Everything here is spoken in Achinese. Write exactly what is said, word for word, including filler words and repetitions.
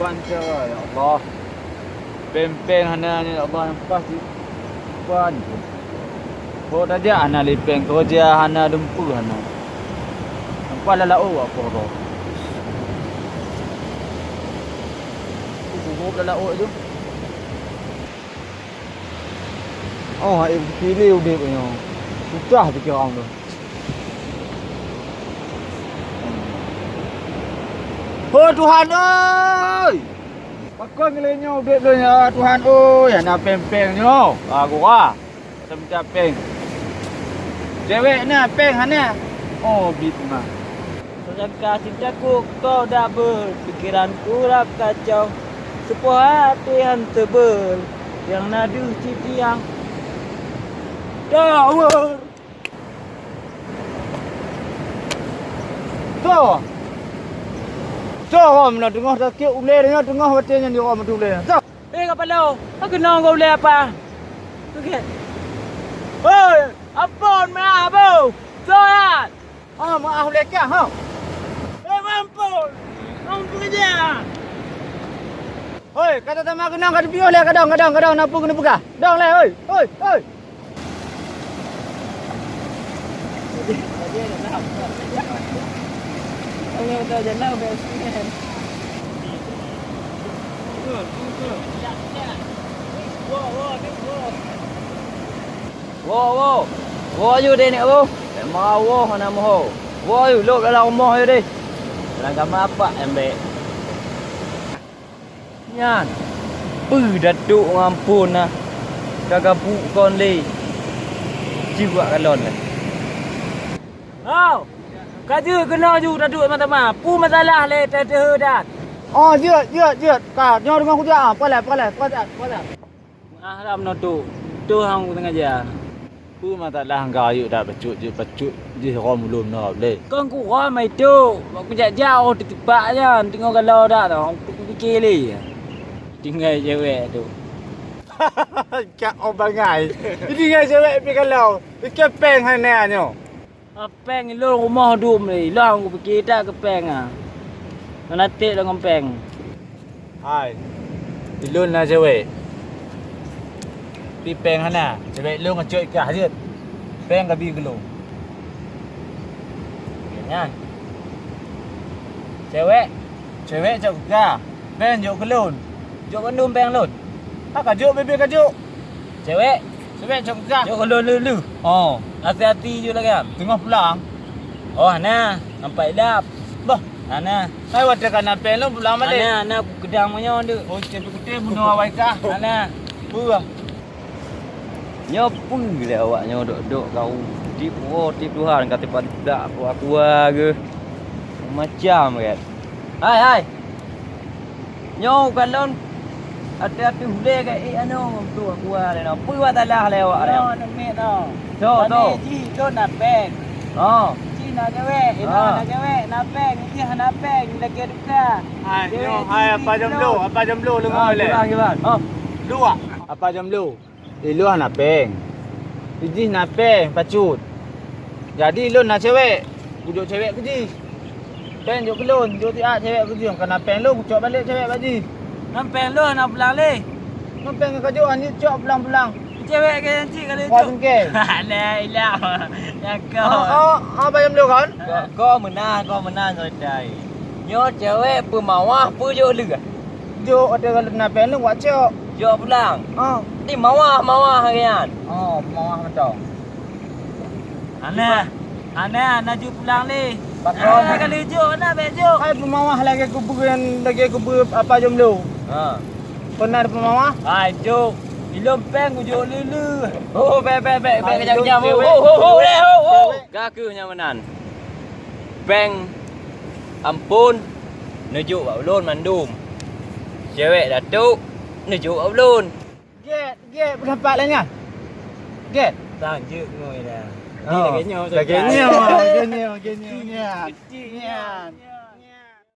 Ban cara, ya Allah. Péng-péng hana, ya Allah, nyang pas di ban. Ho tajak hana lé péng, keureuja hana, dumpeue hana. Nyang pas lam laôt wak poh droe. Kubuet lam laôt tu. Oh, hai, pilih udép nyoe. Susah pikiran tu. Ho Tuhan oi! Pakon lé nyoe udép lôn ya Tuhan oi, hana péng-péng nyoe. Ah, gura. Macam-macam péng. Cewek na péng hana. Oh, bit mah. Seudangkan cintaku kau dak beu, pikiranku rab kacau. Seupôt até han teubeul, nyang na deuh cit tiang. Dak weur. Soe? Soe ho meunan teungoh sakét ulèe nyoe, teungoh watèe nyan di ho meunan ulèe? Soe? Eh, kapalo, ka keunong ulèe apa? Oke. Hei, ampôn, meu'ah, Abu. Soe nyan? Ah, meu'ah ulèe kah, ha? Eh, mampôn. Mampôn keujah. Hoi, ka tatama keunong, ka tapiôh lé, kadang, kadang, kadang, na peue keuneuk peugah. Dong lé, hoi, hoi, hoi. Woe, woe. Woe, woe. Woe aju deh nèk boh. Bèk meu'ah woe hana meuho. Woe aju lôb dalam rumoh aju deh. Lam kama apak nyang bèk. Nyan, peue Datuk ngon Ampôn na ka gabuk kon lé. Ci bak kalon lé. Hao! Ka jeuet keunoe ju taduek teuma-teuma. Peue masalah lé teuh-teuh dat? Oh, jeuet, jeuet, jeuet. Ka, nyoe teungoh kujak, ah. Palat, palat, palat, palat. Meu'ah lam noe tu. Teuh hang sengaja. Peue masalah engkau ayeuek that bacut jih, bacut jih rom ulôn noe lé? Kon kurom ai tu. Bak kujak-jak oh teutupak nyan. Teungoh galo dak tu. Kupike lé. Tinggai cewek tu. Kak oh bangai. Tinggai cewek pi galo. Ike péng hana nyoe. Ah, péng ilôn rumoh dum lé, ilôn kupike that keu péng ah. Hana ték lôn ngon péng. Hai, ilôn na cewek. Tapi péng hana, cewek lôn ngecok ikah jeuet. Péng kabi keu lôn. Nyan. Cewek, cewek cok ikah. Péng jok keu lôn. Jok bandum péng lôn. Ha ka jok, bebe ka jok. Cewek. Cewek cok gah. Jok keu lôn leu-leu. Oh. Hati-hati ju lagèe nyan. Teungoh pulang. Oh, hana. Nampak idap. Bah. Hana. Hai watèe ka na péng lôn pulang balek. Hana, hana, kukeudang meunyoe deuh. Oh, cek peukuté bunoe awai kah. Hana. Peue? Nyoe peue lé awak nyoe dok-dok kau. Tiep woe, tiep Tuhan ka teupat dak kuah-kuah geuh. Macam kan. Hai, hai. Nyoe kalon ateueh-ateueh ulèe ka ék anoe tu kuah lé nyoe. Peue masalah lé awak nyoe? Nyoe aneuk miet nyoe. Soe, soe? Jih lôn na péng. Oh. Jih na cewek, inoe na cewek, na péng, jih hana péng, lagèe duka. Hai, nyoe hai apa jomblo, apa jomblo leungoe lé. Kiban, kiban. Oh. Dua. Apa jomblo? Ilôn hana péng. Jih na péng, pacut. Jadi lôn na cewek, kujok cewek keu jih. Péng jok keu lôn, jok siat cewek keu jih. Ka na péng lôn, kucok balek cewek bak jih. Ngon péng lôn hana pulang lé. Ngon péng ka jok, hana cok pulang-pulang. Cewek ka janji ka lôn jok. Sungkè. Alah, ilah. Nyang kau. Oh, oh, oh, bayam lôn kan? Kau, kau meunan, kau meunan, saudara. Nyoe cewek peumawah peujok leuh. Jok ateueh galon na péng lôn wak cok. Jok pulang. Oh. Di mawah-mawah lagèe nyan. Oh, mawah mantong. Hana, hana, hana jok pulang lé. Pakon? Hana ka lheueh jok, hana bèk jok. Hai peumawah lagèe kubu nyan, lagèe kubu apa jomblo. Ha. Pernah ada peumawah? Hai, jok. Ilôn péng kujok leuh-leuh. Oh, bèk, bèk, bèk, bèk, kejam-kejam. Ho, ho, ho, ho, ho. Ka keuh nyang meunan. Péng Ampôn neujok bak ulôn mandum. Cewek Datuk neujok bak ulôn. Gèt, gèt, peudampak lé nyan. Gèt. Tan jeuet ngon dah. Oh, lagèe nyoe, lagèe nyoe, lagèe nyoe, lagèe nyoe. Nyan. Nyan.